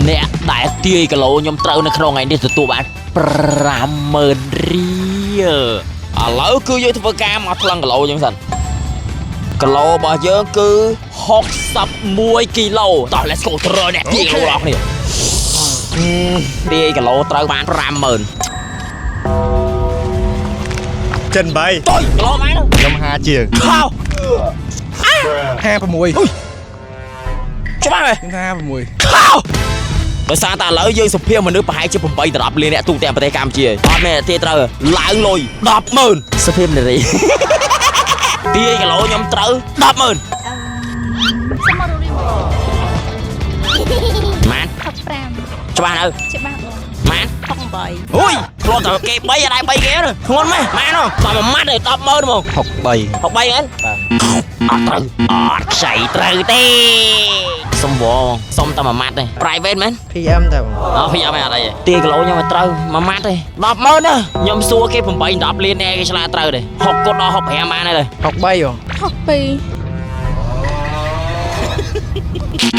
អ្នកដែលទាយគីឡូខ្ញុំត្រូវនៅក្នុងថ្ងៃនេះទទួលបាន50000រៀលឥឡូវគឺយើងធ្វើការមកថ្លឹងគីឡូយើងសិនគីឡូរបស់យើងគឺ61គីឡូតោះ let's go ត្រូវអ្នកទាយគីឡូដល់គ្នាទាយគីឡូត្រូវបាន50000 ចិន3 តុយគីឡូម៉ែន ខ្ញុំ5ជាង ខោ 56 ច្បាស់ហ៎ ខ្ញុំថា56 ខោដោយសារតែឥឡូវយើងសុភាមនុស្សប្រហែលជា8 10លានអ្នកទូទាំងប្រទេសកម្ពុជាអត់មានទេត្រូវឡើងលុយ100000សុភាពនារី ទាយគីឡូខ្ញុំត្រូវ100000 សុំមករីមួយ ម៉ាន 65 ច្បាស់នៅ ច្បាស់បង ម៉ាន 68 អូយធ្លាប់តែគេ3អត់ដែរ3គេទេធ្ងន់ម៉េះម៉ានហ៎តែមួយម៉ាត់ទេ100000ហ្មង 63 63ហ្នឹងអត់ត្រូវអត់ខ្ចីត្រូវទេសុំវងសុំតែមួយម៉ាត់ទេ private មែន PM តែបង អត់ពីអត់មែនអត់អីទេទាគីឡូខ្ញុំឲ្យត្រូវមួយម៉ាត់ទេ100000ណាខ្ញុំសួរគេ8 10លានអ្នកគេឆ្លាតត្រូវទេ6គត់ដល់65បានហើយទេ 63បង 62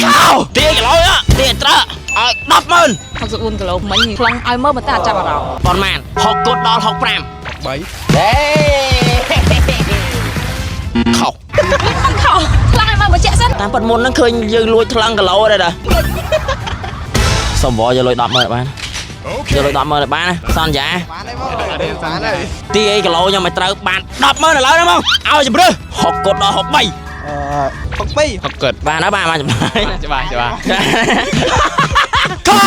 ខោទាគីឡូទាត្រូវឲ្យ100000 64គីឡូមិញខ្លងឲ្យមើលមិនតែចាប់អារម្មណ៍ ប៉ុន្មាន6គត់ដល់65 3 ហេខោ មិនខុសខ្លងឲ្យមើលបញ្ជាក់សិន តាមពិតមុនហ្នឹងឃើញយើងលួចថ្លឹងគីឡូដែរតាសុំវយកលុយ100000បានយកលុយ100000បានណាសន្យា បានហើយបងបានហើយ ទាអីគីឡូខ្ញុំឲ្យត្រូវបាន100000ឥឡូវហ្នឹងមកឲ្យជំរឿ6គត់ដល់63 អឺ62 6គត់ បានហើយបានបានចំណាយ ច្បាស់ច្បាស់ កោ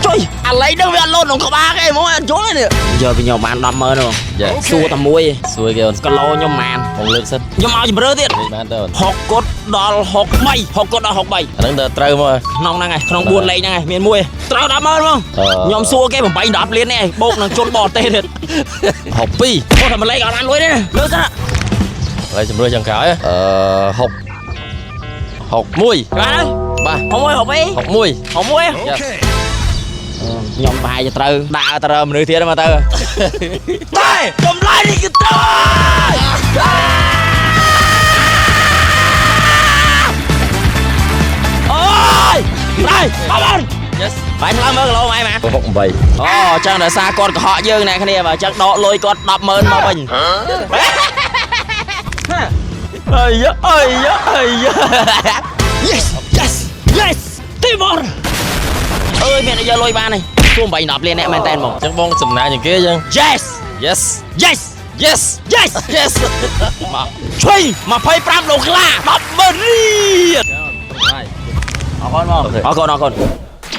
ជួយអាឡៃនឹងវាអត់លោតក្នុងក្បាលគេហ្មងអត់យល់ទេនេះយកពីខ្ញុំបាន100000ហ្មងសួរតែមួយ សួរគេអូន គីឡូខ្ញុំប៉ុន្មាន បងលើកសិន ខ្ញុំឲ្យជំរឿទៀត លេខបានទៅអូន 6គត់ដល់63 6គត់ដល់63 អាហ្នឹងទៅត្រូវមក ក្នុងហ្នឹងឯងក្នុង4លេខហ្នឹងឯងមានមួយត្រូវ100000ហ្មងខ្ញុំសួរគេ8 10លាននេះឯងបូកនឹងជនបរទេសទៀត 62 អូតែមួយលេខអត់បានលុយទេណាលើកសិន ហើយជំរឿចុងក្រោយអឺ6 61 បានហើយ បាទ 61 62 61 61 Yes ខ្ញុំប្រហែលជាត្រូវដើរទៅរើមនុស្សទៀតមកទៅ តែចម្លើយនេះគឺត្រូវហើយអូយប្រៃបងប្អូន Yes បាយថ្លឹងមើលគីឡូម៉ែម៉ា 68 អូចឹងដោយសារគាត់កុហកយើងអ្នកគ្នាបាទចឹងដកលុយគាត់100000មកវិញអើយអើយអើយ Yes yes yes ទីមរអើយមានតែយកលុយបានហើយសួរ8 10លានអ្នកមែនតើហ្មង អញ្ចឹងបងសំណាងជាងគេអញ្ចឹង Yes Yes Yes Yes Yes Yes មក ជួយ25ដុល្លារ10,000រៀលអរគុណបងអរគុណអរគុណ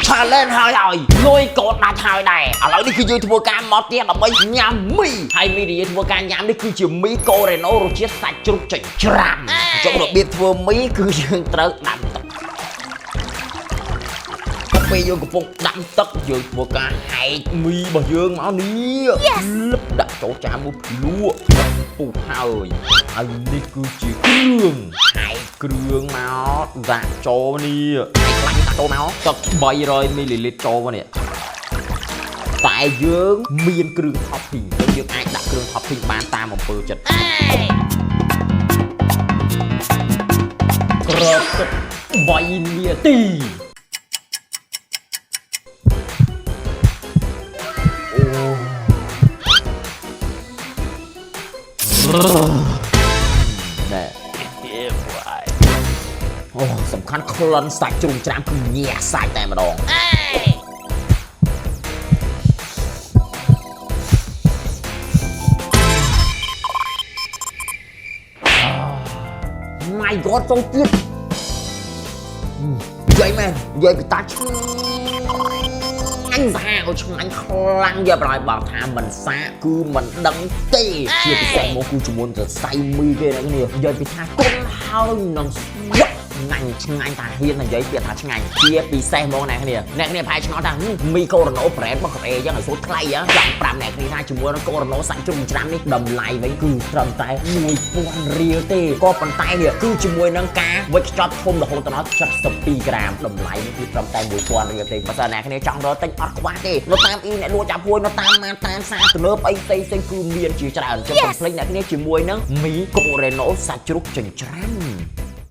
challenge ហើយហើយលុយក៏ដាច់ហើយដែរឥឡូវនេះគឺយើងធ្វើការមកទៀតដើម្បីញ៉ាំមីហើយមីដែលយើងធ្វើការញ៉ាំនេះគឺជាមីកូរ៉េណូរសជាតិសាច់ជ្រូកចិញ្ច្រាំអញ្ចឹងរបៀបធ្វើមីគឺយើងត្រូវដាំទឹកពេលយើងកំពុងដាំទឹកយើងធ្វើការហែកមីរបស់យើងមកនេះលឹបដាក់ចូលចានមួយភ្លក់ទឹកពុះហើយហើយនេះគឺជាគ្រឿងហែកគ្រឿងមកដាក់ចូលនេះហែកខ្លាញ់ដាក់ចូលមកទឹក300មីលីលីត្រចូលមកនេះតែយើងមានគ្រឿង topping យើងអាចដាក់គ្រឿង topping បានតាមអំពើចិត្តក្របទឹក3នាទី ណែអូសំខាន់ក្លិនសាច់ជ្រុំច្រាមគឺញ៉ែសាច់តែម្ដងម៉ៃ God ចូលទៀតនិយាយមែននិយាយពីតាឆ្ងាញ់សាហាវឆ្ងាញ់ខ្លាំងយកប្រហែលបើថាមិនសាកគឺមិនដឹងទេជាពិសេសមកគឺជាមួយសរសៃមីគេអ្នកគ្នានិយាយពីថាគុំហើយនឹងស្វិតឆ្ងាញ់ឆ្ងាញ់តាហ៊ាននិយាយពាក្យថាឆ្ងាញ់ជាពិសេសហ្មងអ្នកគ្នាអ្នកគ្នាប្រហែលឆ្ងល់ថាមីកូរ៉ូណូ brand របស់កូរ៉េអញ្ចឹងឲ្យសូត្រថ្លៃហ៎ចង់ប្រាប់អ្នកគ្នាថាជាមួយនឹងកូរ៉ូណូសាច់ជ្រុំច្រាំនេះតម្លៃវិញគឺត្រឹមតែ1000រៀលទេក៏ប៉ុន្តែនេះគឺជាមួយនឹងការវេចខ្ចប់ធំរហូតដល់72ក្រាមតម្លៃនេះគឺត្រឹមតែ1000រៀលទេបើសិនអ្នកគ្នាចង់រកទិញអត់ខ្វះទេនៅតាមអ៊ីអ្នកលក់ចាប់ហួយនៅតាមម៉ាតាមផ្សារទំនើបអីផ្សេងៗគឺមានជាច្រើនចឹងកុំភ្លេចអ្នកគ្នាជាមួយនឹងមីកូរ៉េណូសាច់ជ្រូកចិញ្ច្រាំ